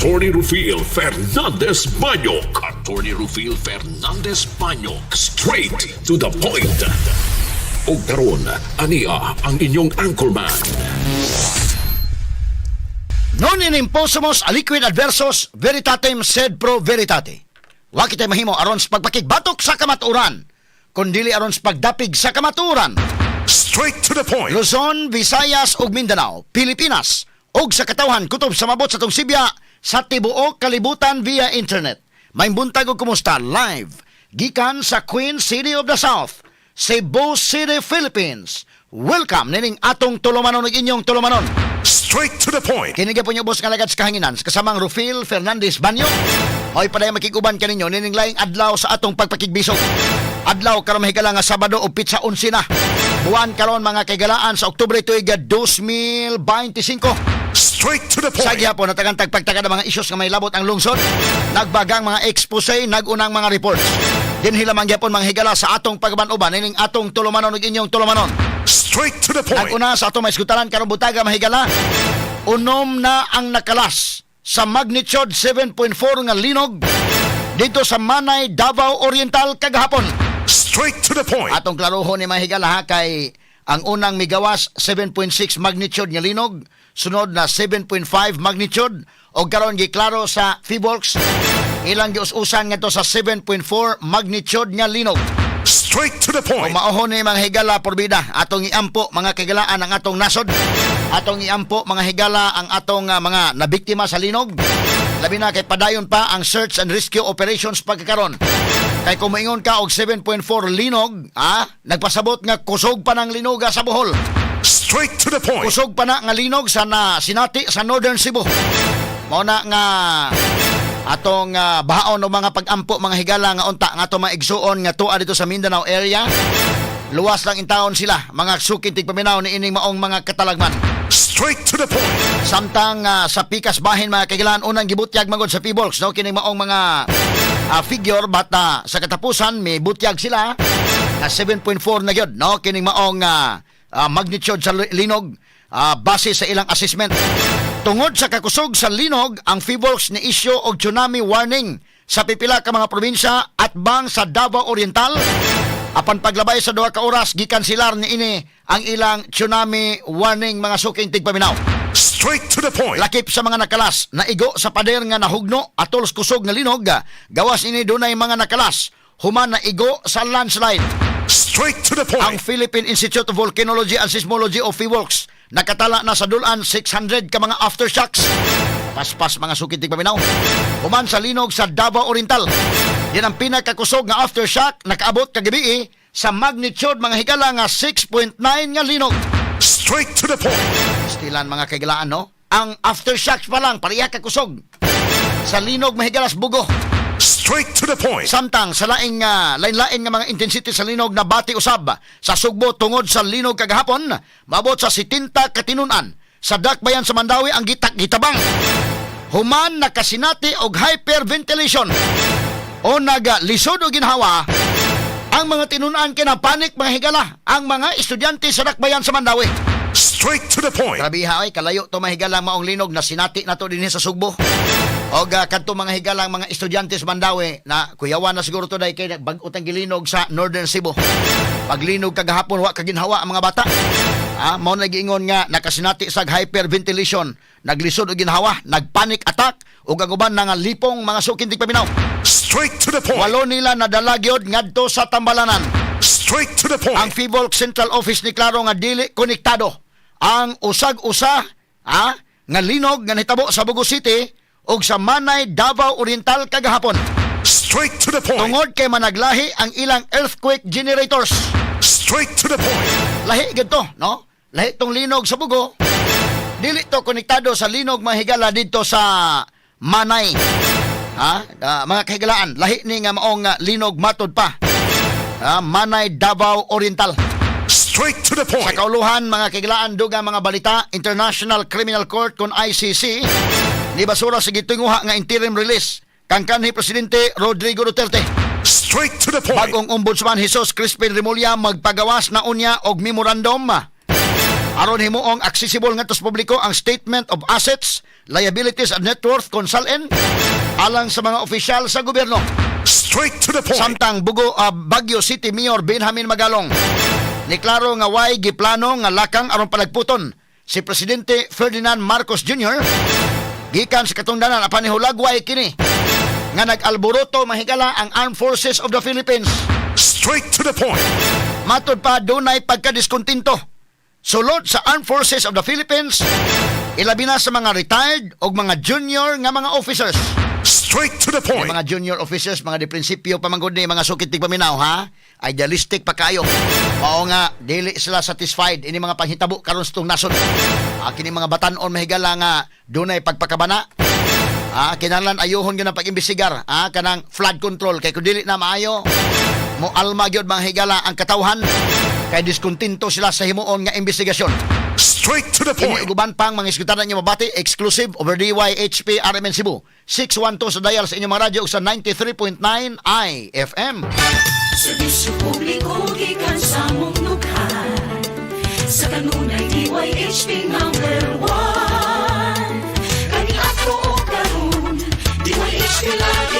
Attorney Rufil Fernandez Banyok. Attorney Rufil Fernandez Banyok. Straight to the point. Ug karon, ania ang inyong anchorman. Non in imposumus aliquid adversus veritatem sed pro veritate. Wa kitay mahimo aron sa pagpakigbatok sa kamatuoran, kundili aron sa pagdapig sa kamatuoran. Straight to the point. Luzon, Visayas ug Mindanao, Pilipinas ug sa katawhan kutob sa mabot sa atong sibya sa tibuok kalibutan via internet. Maayong buntag ug kumusta live gikan sa Queen City of the South, Cebu City, Philippines. Welcome nining atong tulumanon ug inyong tulumanon. Straight to the point. Kini gyapon ubos nga alagad sa kahanginan sa kasamang Rufil Fernandez Banyo. Mao'y padayon makig-uban kaninyo nining laing adlaw sa atong pagpakigbisog. Adlaw karon, mahigala, nga Sabado o petsa 11 na. Buwan karon, mga kaigalaan, sa Oktubre tuig 2025. Straight to the Sa point. gihapon natagan tagpagtaga ng mga isyos nga may labot ang lungsod. Nagbagang mga expose, nagunang mga reports. Dinhi lamang gyapon, mga higala, sa atong pagban-uban nining atong tulumanon ug inyong tulumanon. Straight to the point. Naguna sa atong maisgutaran karong butaga, mahigala. Unom na ang nakalas sa magnitude 7.4 nga linog dito sa Manay, Davao Oriental kagahapon. Straight to the point. Atong klarohon ni, mahigala ha, kay ang unang migawas 7.6 magnitude nga linog, sunod na 7.5 magnitude og karon giklaro sa Phivolcs ilang gius-usan ngadto sa 7.4 magnitude nga linog. Straight to the Kung point. maohon ni, mga higala, porbida, atong iampo, mga kahigalaan, ang atong nasod. Atong iampo, mga higala, ang atong mga nabiktima sa linog. Labi na kay padayon pa ang search and rescue operations pagkakaron. Kay kung moingon ka og 7.4 linog, nagpasabot nga kusog pa ng linoga sa Bohol. Straight to the point. Kusog pa na nga linog sa na sinati sa Northern Cebu. Mao na nga atong bahaon og mga pag-ampo, mga higala, nga unta nga atong mga igsuon nga tuwa dito sa Mindanao area. Luwas lang intawon sila, mga suking tigpaminaw, ni ining maong mga katalagman. Straight to the point. Samtang sa pikas bahin, mga kagilaan, unang gibutyag magod sa Phivolcs, no, kining maong mga figure, bata sa katapusan may butyag sila na 7.4 na gyud, no, kining maong magnitude sa linog base sa ilang assessment. Tungod sa kakusog sa linog, ang Phivolcs ni issue og tsunami warning sa pipila ka mga probinsya at bang sa Davao Oriental. Apan paglabay sa 2 ka oras, gikansilar ni ini ang ilang tsunami warning, mga suking tigpaminaw. Straight to the point. Lakip sa mga nakalas, naigo sa pader nga nahugno atol sa kusog nga linog, gawas ini dunay mga nakalas human naigo sa landslide. Straight to the Ang point. Philippine Institute of Volcanology and Seismology o PHIVOLCS nakatala na sa dulan 600 ka mga aftershocks. Paspas, mga suking tigpaminaw. Human sa linog sa Davao Oriental. Yan ang pinakakusog nga aftershock nakaabot kagabi sa magnitude, mga higala, nga 6.9 nga linog. Straight to the point. Stilan, mga kaigalaan, no? Ang aftershocks pa lang, pareha kakusog sa linog, mahigalas, Bogo. Straight to the point. Samtang sa laing lain-lain nga mga intensity sa linog na bati usab sa Sugbo tungod sa linog kagahapon, maabot sa 70 katinunan sa Dakbayan sa Mandaue ang gitak gitabang. Human nakasinati og hyperventilation o nagalisod og ginhawa ang mga tinunan, kina-panic, mga higala, ang mga estudyante sa Dakbayan sa Mandaue. Straight to the point. Grabe ha, ay kalayo to, mahigala, maong linog na sinati na to dinhi sa Sugbo. Og kadto, mga higalang mga estudyante sa Mandaue na kuyawan na siguro to dahil kay bag-o tang gilinog sa Northern Cebu. Paglinog kagahapon, wa kaginhawa ang mga bata. Mao na giingon nga nakasinati sa hyperventilation, naglisod og ginhawa, nagpanic attack ug ang uban nga lipong, mga suking tigpaminaw. Straight to the point. Walo nila nadala gyud ngadto sa tambalanan. Straight to the point. Ang Phivolcs Central Office ni klaro nga dili konektado ang usag-usa nga linog nga nahitabo sa Bogo City ug sa Manay, Davao Oriental kagahapon. Straight to the point. Tungod kay managlahi ang ilang earthquake generators. Straight to the point. Lahi gid to, no? Lahi tong linog sa Bogo. Dili to konektado sa linog, mahigala, didto sa Manay. Ha? Mga kahigalaan, lahi ni nga maong linog matod pa. Manay, Davao Oriental. Straight to the Sa point. kauluhan, mga kahigalaan, dugang mga balita, International Criminal Court kon ICC ni basura sa gitinguha nga interim release kang kanhi Presidente Rodrigo Duterte. Straight to the point. Bagong Ombudsman Jesus Crispin Remulla magpagawas na unya og memorandum. Aron himuong accessible ngadto sa publiko ang Statement of Assets, Liabilities and Net Worth kon SALN alang sa mga opisyal sa gobyerno. Straight to the point. Samtang Baguio City Mayor Benjamin Magalong niklaro nga way giplano nga lakang aron palagputon si Presidente Ferdinand Marcos Jr. gikan sa katungdanan, apan nihulagway kini nga nag-alboroto, mahigala, ang Armed Forces of the Philippines. Straight to the point. Matod pa, dunay pagkadiskontinto sulod sa Armed Forces of the Philippines, ilabi na sa mga retired o mga junior nga mga officers. Straight to the Yung point. mga junior officers, mga di prinsipyo pa man gud ni mga sukit paminaw ha. Idealistic pa kayo. Mao nga dili sila satisfied ini mga panghitabo karon sa tong nasod. Kini mga batan-on, mahigala, nga dunay pagpakabana. Kinahanglan ayuhon gyud ang pag-imbestigar, kanang flood control, kay kun dili na maayo, mo alma gyud, mga higala, ang katawhan kay diskontinto sila sa himuon nga investigasyon. Straight to the Kini point. ug uban pang mga isgutan niyo mabati exclusive over DYHP RMN Cebu. 612 sa dial sa inyong mga radyo ug sa 93.9 IFM. Serbisyo publiko gikan sa mong dughan. Sa kanunay, DYHP number 1. Kaniadto ug karon, DYHP lagi.